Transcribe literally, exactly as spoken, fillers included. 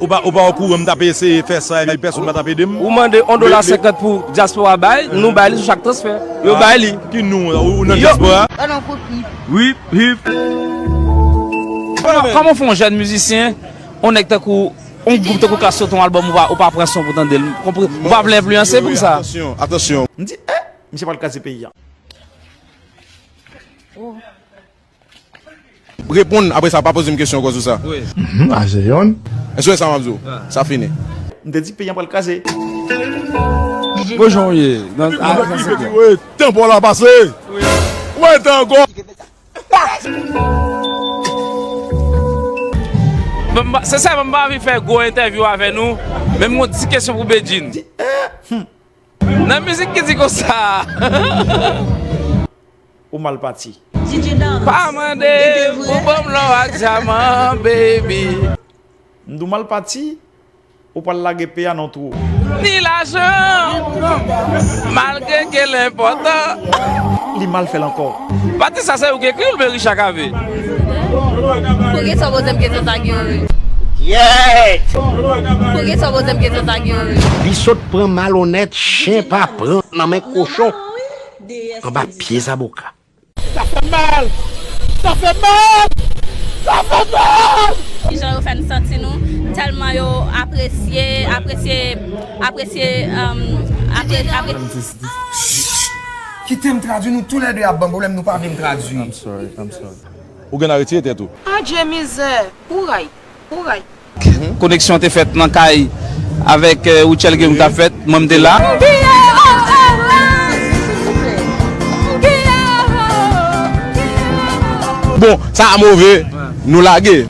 Ou pa, ou pa okouran m t ap eseye fè sa, epi pèsonn pa t ap ede m. Ou mande yon dola senkant pou dyaspora bay, nou bay li sou chak transfè. Yo bay li. Ki nou, ou, ou nan dyaspora? Rip, rip. Kòman, kòman w fè yon jèn mizisyen, yon nèg tankou, yon gwoup tankou Klass sot yon albòm, ou pa, ou pa pran son pou tande l? Ou pa vle enfliyanse pou sa? Atansyon, atansyon. M di, eh, misye pral kraze peyi a. Reponn, apre sa, pa poze m kesyon ankò sou sa. Wi. Mhm, a se yonn. Èske w wè sa m ap di w? Sa fini. M te di peyi an pral kraze. Bon, jan w ye. Nan, a, nan se byen. Wè, tan pa w la pase. Wè, tan ankò. Bon, m pa, sensèman, m pa anvi fè gwo entèvyou avè nou, men m gon ti kesyon pou Bedjine. Nan mizik ki di konsa. Ou mal pati. Pa mande pou ban m lò ak dyaman, baby. M di w mal pati, ou pral lage peyi a nan twou. Ni lajan, malgre ke l enpòtan. Li mal fè l ankò. Pati sa se ou ki ekri l, men Richard Cavé. Poukisa w poze m kesyon sa, Guerrier? Yèt! Poukisa w poze m kesyon sa, Guerrier? Li sot pran malonèt, chen pa pran nan men kochon. Anba pye zaboka. Sa fè mal! Sa fè mal! Sa fè mal! Kijan yo fè n santi nou tèlman yo apresye, apresye, apresye, um, apre-, apre- Kite m tradui, nou toulède ap ban pwoblèm, nou pa vle m tradui. I'm sorry, I'm sorry. Ou gen a retire tèt ou. Adje mizè, kouray, kouray. Koneksyon te fèt nan kay avèk, eh, Rutshelle Guerrier t ap fèt, mwen m te la. Bon, sa a move, nou lage.